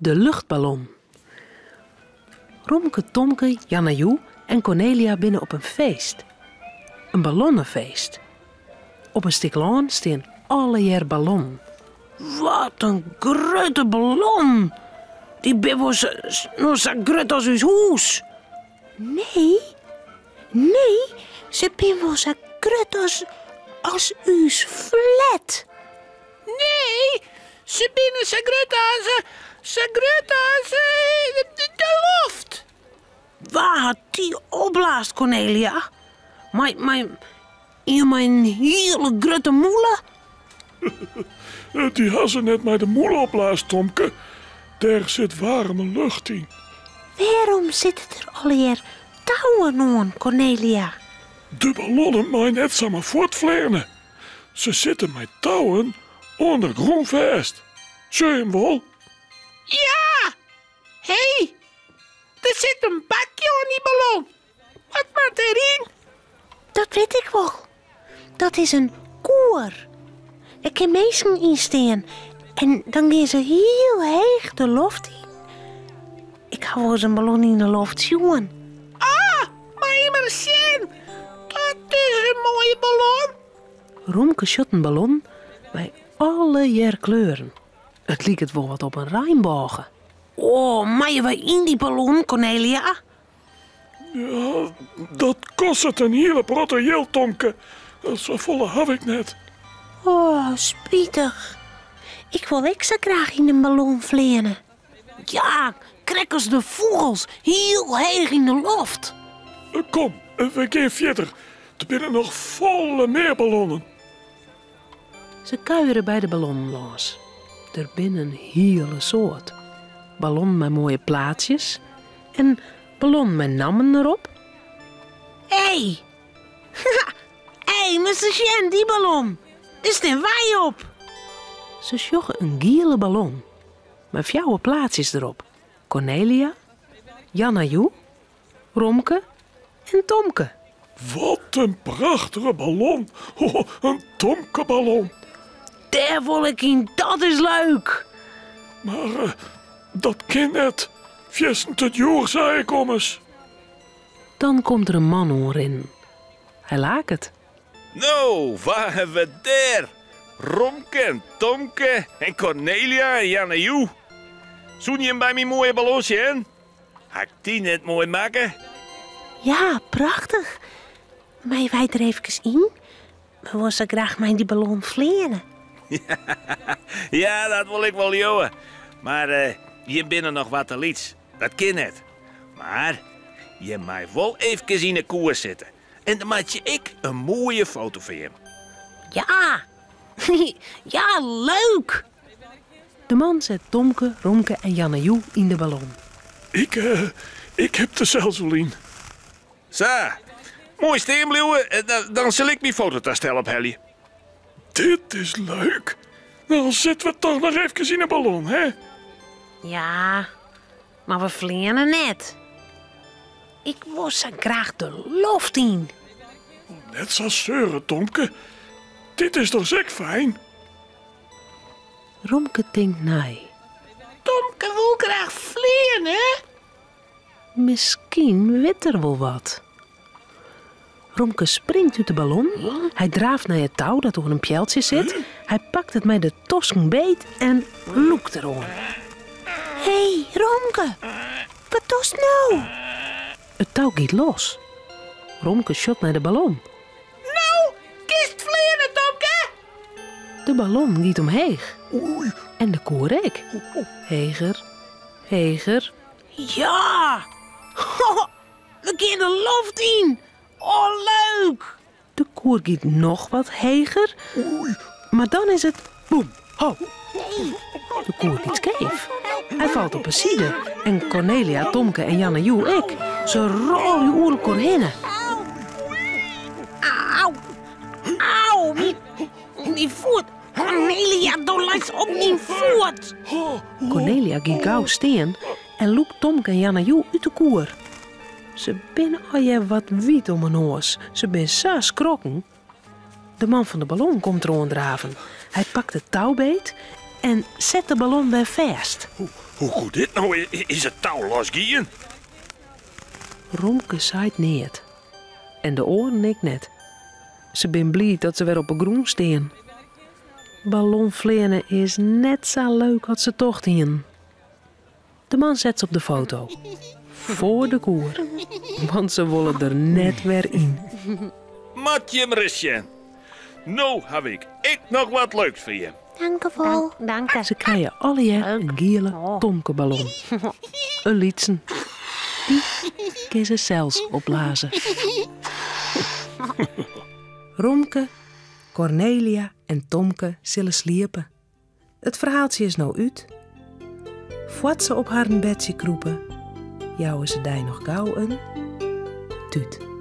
De luchtballon. Romke, Tomke, Janna-Joe en Kornelia binne op in feest. In ballonnefeest. Op in stik lân stean allegear ballonnen. Wat in grutte ballon! Dy binne wol no sa grut as ús hûs. Nee, nee, se binne wol sa grut as, as ús flat. Nee, se binne sa grut as, sa grut as de loft. Wa hat dy opblaasd, Kornelia? Mei, mei, ien mei in hiele grutte mûle? Dy ha se net mei de mûle opblaasd, Tomke. Dêr sit waarme lucht yn. Wêrom sitte der allegear touwen oan, Kornelia? De ballonnen meie net samar fuortfleane. Se sitte mei touwen oan de grûn fêst. Sjoch je 'm wol? Ja! Hé, der sit in bakje oan dy ballon. Wat moat deryn? Dat wit ik wol. Dat is in koer. Dêr kin minsken yn stean en dan gean se hiel heech de loft yn. Ik ha wolris in ballon yn de loft sjoen. Ah, mei mar sjen. Dat is in moaie ballon. Romke sjocht in ballon mei allegear kleuren. It liket wol wat op in reinbôge. Oh, meie wy yn dy ballon, Kornelia? Ja, dat kostet in hiele protte jild, Tomke. Safolle haw ik net. Oh, spitich. Ik wol ek sa graach yn in ballon fleane. Ja, krekt as de fûgels, hiel heech yn de loft. Kom, we gean fierder. Der binne noch folle mear ballonnen. Se kuiere by de ballonnen lâns. Der binne in hiele soad. Ballonnen mei moaie plaatsjes en ballonnen mei nammen derop. Hé! Hé, moatst ris sjen, dy ballon! Dêr stean wy op! Se sjogge in giele ballon mei fjouwer plaatsjes derop, Kornelia, Janna Joe, Romke en Tomke. Wat in prachtige ballon! Oh, in Tomkeballon! Dêr wol ik yn, dat is leuk! Mar eh, dat kin net. Fierstente djoer, sei ik ommers. Dan komt der in man oanrinnen. Hy laket. No, wa hawwe we dêr? Romke en Tomke en Kornelia en Janna Joe. Soene jim by myn moaie ballon sjen? Ha ik dy net moai makke? Ja, prachtich. Meie wy der eefkes yn? We wolle sa graach mei dy ballon fleane. Ja, dat wol ik wol leauwe. Mar eh, jim binne noch wat te lyts. Dat kin net. Mar jim meie wol eefkes yn 'e koer sitte. En dan meitsje ik in moaie foto fan jim. Ja, ja, leuk! De man set Tomke, Romke en Janna Joe yn de ballon. Ik, eh, ik hip der sels wol yn. Sa, moai stean bliuwe, eh, dan sil ik myn fototastel ophelje. Dit is leuk. Dan sitte we toch noch efkes yn 'e ballon, hè? Ja, mar we fleane net. Ik wol sa graach de loft yn. Net sa seure, Tomke. Dit is dochs ek fijn? Romke tinkt nei. Tomke wol graach fleane. Miskien wit er wol wat. Romke springt út de ballon. Hy draaft nei it tou dat oan in pjeltsje sit. Hy pakt it mei de tosken beet en lûkt deroan. Hé, Romke, wat dochst no? It tou giet los. Romke sjocht nei de ballon. No kinst fleane, Tomke! De ballon giet omheech. En de koer ek. Heger, heger. Ja! We gean de loft yn! Oh, leuk! De koer giet noch wat heger, mar dan is it boem, ho. De koer giet skeef. Hy falt op 'e side en Kornelia, Tomke en Janna Joe ek. Se rôlje oer elkoar hinne. Au! Au! Myn foet! Kornelia, do leist op myn foet! Kornelia giet gau stean en lûkt Tomke en Janna Joe út de koer. Se binne allegear wat wyt om 'e noas. Se binne sa skrokken. De man fan de ballon komt deroan draven. Hy pakt it tou beet en set de ballon wer fêst. Hoe koe dit no? Is it tou los gien? Romke seit neat. En de oaren ek net. Se bin bliid dat se wer op 'e grûn stean. Ballonfleane is net sa leuk as se tocht hienen. De man set se op de foto. Foar de koer. Want se wolle der net wer yn. Moat jim ris sjen. No haw ik ek noch wat leuks foar jim. Dankewol. Danke. Se krije allegear in giele Tomkeballon. In lytsen. Dy kin se sels opblaze. Romke, Kornelia en Tomke sille sliepe. It ferhaaltsje is no út. Foar't se op harren bedsje krûpe, jouwe se dy noch gau in tút.